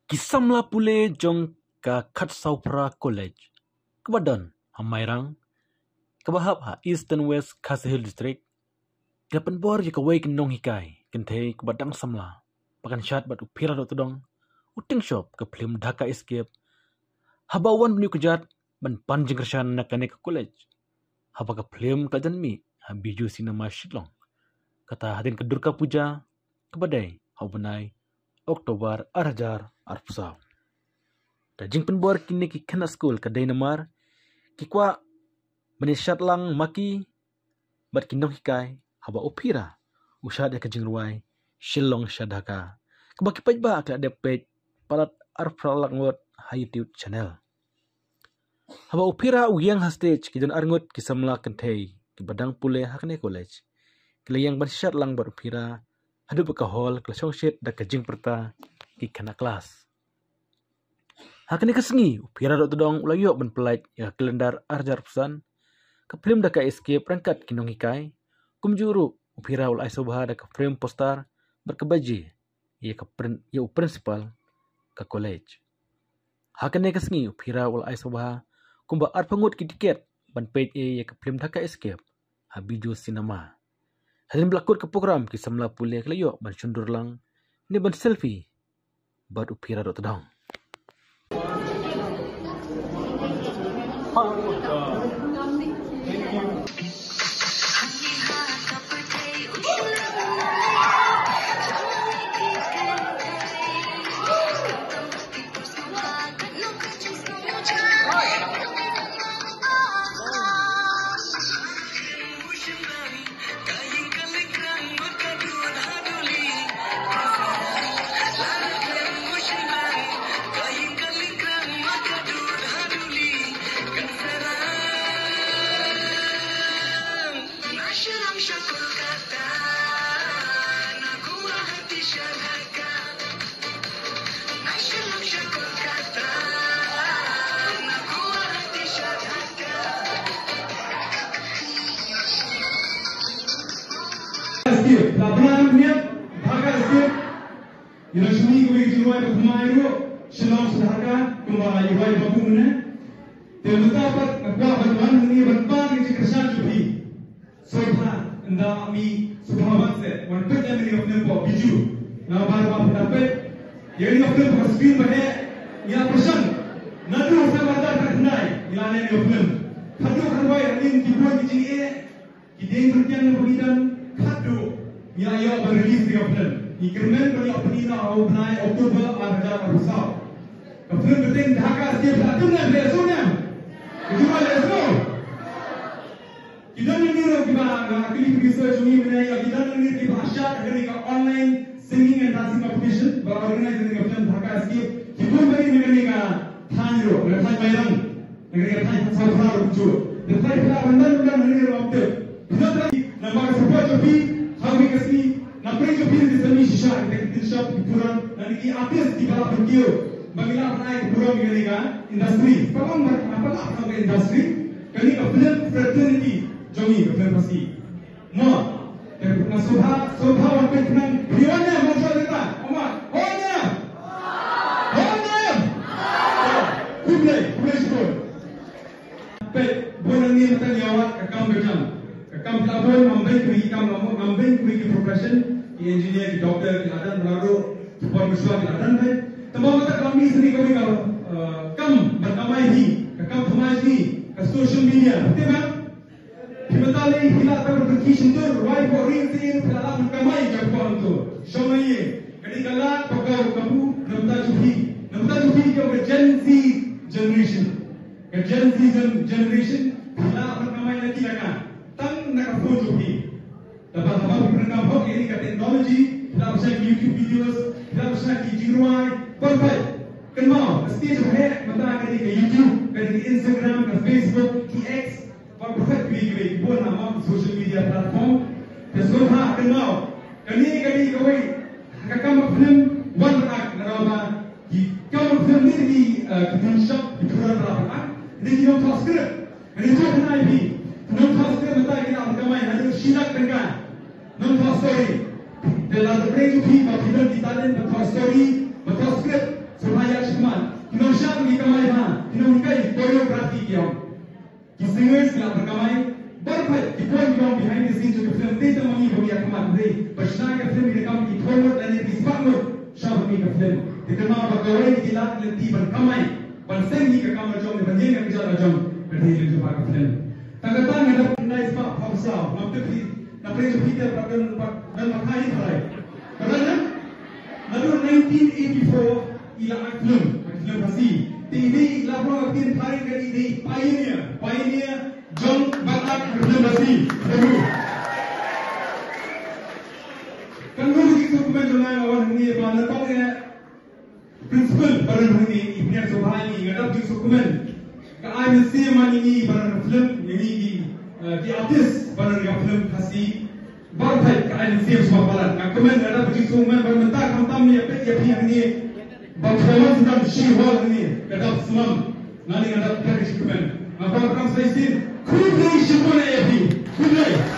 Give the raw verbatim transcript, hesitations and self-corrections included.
Ki samla pule jong ka Khatsawphra College, kaba don ha Mairang, kaba hap ha Eastern West Khasi Hills District, ki la pynbor ïa kawei ka nonghikai kynthei kaba dang samla ba kan shad bad u Phira Dohtdong, u tyngshop ka phlim Dhaka Escape, haba u wan ban ïuh kjat ban pan jingkyrshan na kane ka college, haba ka phlim ka la jan mih ha Bijou Cinema Shillong, kata hadien ka Durga Puja, kaba dei ha u bnai October ar hajar arphew saw. Ka jingpynbor kine ki khynnah skul ka dei namar ki kwah ban ïashad lang ma ki bad ki nonghikai, haba u Phira u shad ïa ka jingrwai Shillong sha Dhaka, kaba ki paidbah ki la dep peit palat arphew lak ngut ha YouTube channel. Haba u Phira u ïeng ha stage, ki don arngut ki samla kynthei kiba dang pule ha kane college, ki la ïeng ban shad lang bad u Phira haduh ba ka hall ka la shongshit da ka jingpyrta ki khynnah klas. Ha kane ka sngi u Phira Dohtdong u la ïoh ban pyllait ïa ka kalendar ar hajar arphew san, ka phlim Dhaka Escape ryngkat ki nonghikai. Kumjuh ruh u Phira u la ai sngewbha da ka frame poster bad ka baje ïa ka prin-, ïa u principal ka college. Ha kane ka sngi u Phira u la ai sngewbha kumba arphew ngut ki tiket ban peit ïa ka phlim Dhaka Escape ha Bijou Cinema. Hadien ba la kut ka program, ki samla pule ki la ïoh ban shon dur lang ne ban selfie bad u Phira Dohtdong. Escape, la bna em niat, Dhaka Escape. Ïa la shini kawei ka jingrwai ba thymmai ruh, Shillong sha Dhaka, kumba la ïa rwai ba kum ne. Te mynta pat nga kwah ban wan hangne ban pan ïa ka jingkyrshan jong phi. Sngewbha, ynda mih sngewbha wan seh, wan peit ïa kane ka film hapoh Bijou. Nga ba ruh phi da peit ïa kane ka film ha screen ba heh, ngi la pyrshang. Naduh ha snem ar hajar khatkhyndai ngi la ïa kane ka film. Khatduh khatwai hadien ki bun ki jingeh, ki dieng kyrkiang ba ngi don, khatduh ngi la ïoh ban release ïa ka film. Ngi kyrmen ban ïoh pyni noh ha u bnai October ar hajar arphew saw. Ka film ka kyrteng Dhaka Escape, sa kyrmen, let's go now. Ka jingmut, let's go. Ki don lyngnir ruh kiba, nga kylli producer jong ngi mynne, ïa ki don lyngnir kiba shad ha kane ka online singing and dancing competition ba organize ïa kane ka film Dhaka Escape. Ki bun ba ïa kane ka thaiñ ruh, kane ka thaiñ Mairang, kane ka thaiñ Khatsawphra ruh kumjuh. Te thaiñ Phra ban don ban don lyngnir ruh ym tip. Ki don lyngnir namar ka support jong phi ha kane ka sngi. Nga pyrshang jong phi ruh ki sngewsih shisha, ki teng ki tin shop, ki puran, na ki artist kiba lah ban kiew ba ngi lah ban ai ka burom ïa kane ka industry. Ba long ba nga pynlong ka industry. Kane ka film fraternity jong ngi, ka film Khasi. Mo, te nga sngewbha, sngewbha wan peit khnang. Phi wan ne, mo, sngewbha. Wan ne? Wan ne? Khublei, khublei shibun. Peit, bun nangne mynta ngi ïa wad ka kam ka jam. Ka kam ki la bun, ngam beiñ kawei ki kam, ngam, ngam beiñ kawei ki profession, ki engineer, ki doctor, ki la don baroh, ki por mynshuwa ki la don beit. Tangba mynta ka la mih sani kawei ka, eh, kam ban kamai hi, ka kam thymmai hi, ka social media. Te ba Phi mynta lei phi lah ban pynkhih shyntur, rwai bok ring sien phi lah ban kamai jingpang to. Shong na ïing. Ka dei ka lad ba ka kabu na bynta jong phi. Na bynta jong phi ka Gen Z generation. Ka Gen Z gen-, generation phi lah ban kamai na ki laka. Tang na ka phone jong phi. Tangba haba phi pyndonkam hok ïa ka technology, phi lah ban shna ki YouTube videos, phi lah ban shna ki jingrwai, ban peit. Kynmaw, ka stage ba heh mynta ka dei ka YouTube, ka dei ka Instagram, ka Facebook, ki X, Ba pyrkhat kiwei kiwei, bun namar social media platform. Te sngewbha kynmaw, kane ka dei kawei ka kam film wan ban act, nga dawa ba ki kam film ne ki, eh, ki film shop, ki product ba la ban act, ne ki nongthoh script. Kane sngewbha ïa phi, nongthoh script mynta ki la ban kamai haduh shi lak tyngka. Nongthoh story. Te lada pyrshah phi ba phi don ki talent ban thoh story, ban thoh script. Sngewbha Lynti ban kamai, ban seng ïa ka kam la jong, ban ïeng ïa ka jaka la jong, ka dei lynti ba ka film. Tang kata nga dap nai spa pha sa, ngam tip phi, na pyrshah phi te pat don pat don ma khai pharai. Kata na, naduh nineteen eighty-four i la act film, act film Khasi. Te i dei i la prong act film pharai ka i dei pioneer, pioneer jong ban act film Khasi. Thank you. Kan ngi ki dokumen jong nga wan ngi ba na tong e Principal baran hynne i pynïaid sngewbha ïa ngi, nga dap ju sngewkmen. Ka ai mynsiem ma ngi baran film, ngi ki, eh, ki artist baran ka film Khasi. Baroh thait ka ai mynsiem sngewbha palat. Nga kmen, nga dap ju sngewkmen ban mynta khamtam ïa peit ïa phi hangne. Ba performance dang shi hall hangne, ka dap sngewbha. Nga ni nga dap ka ju sngewkmen. Nga ba kam sai sin. Khublei shibun ïa phi. Khublei.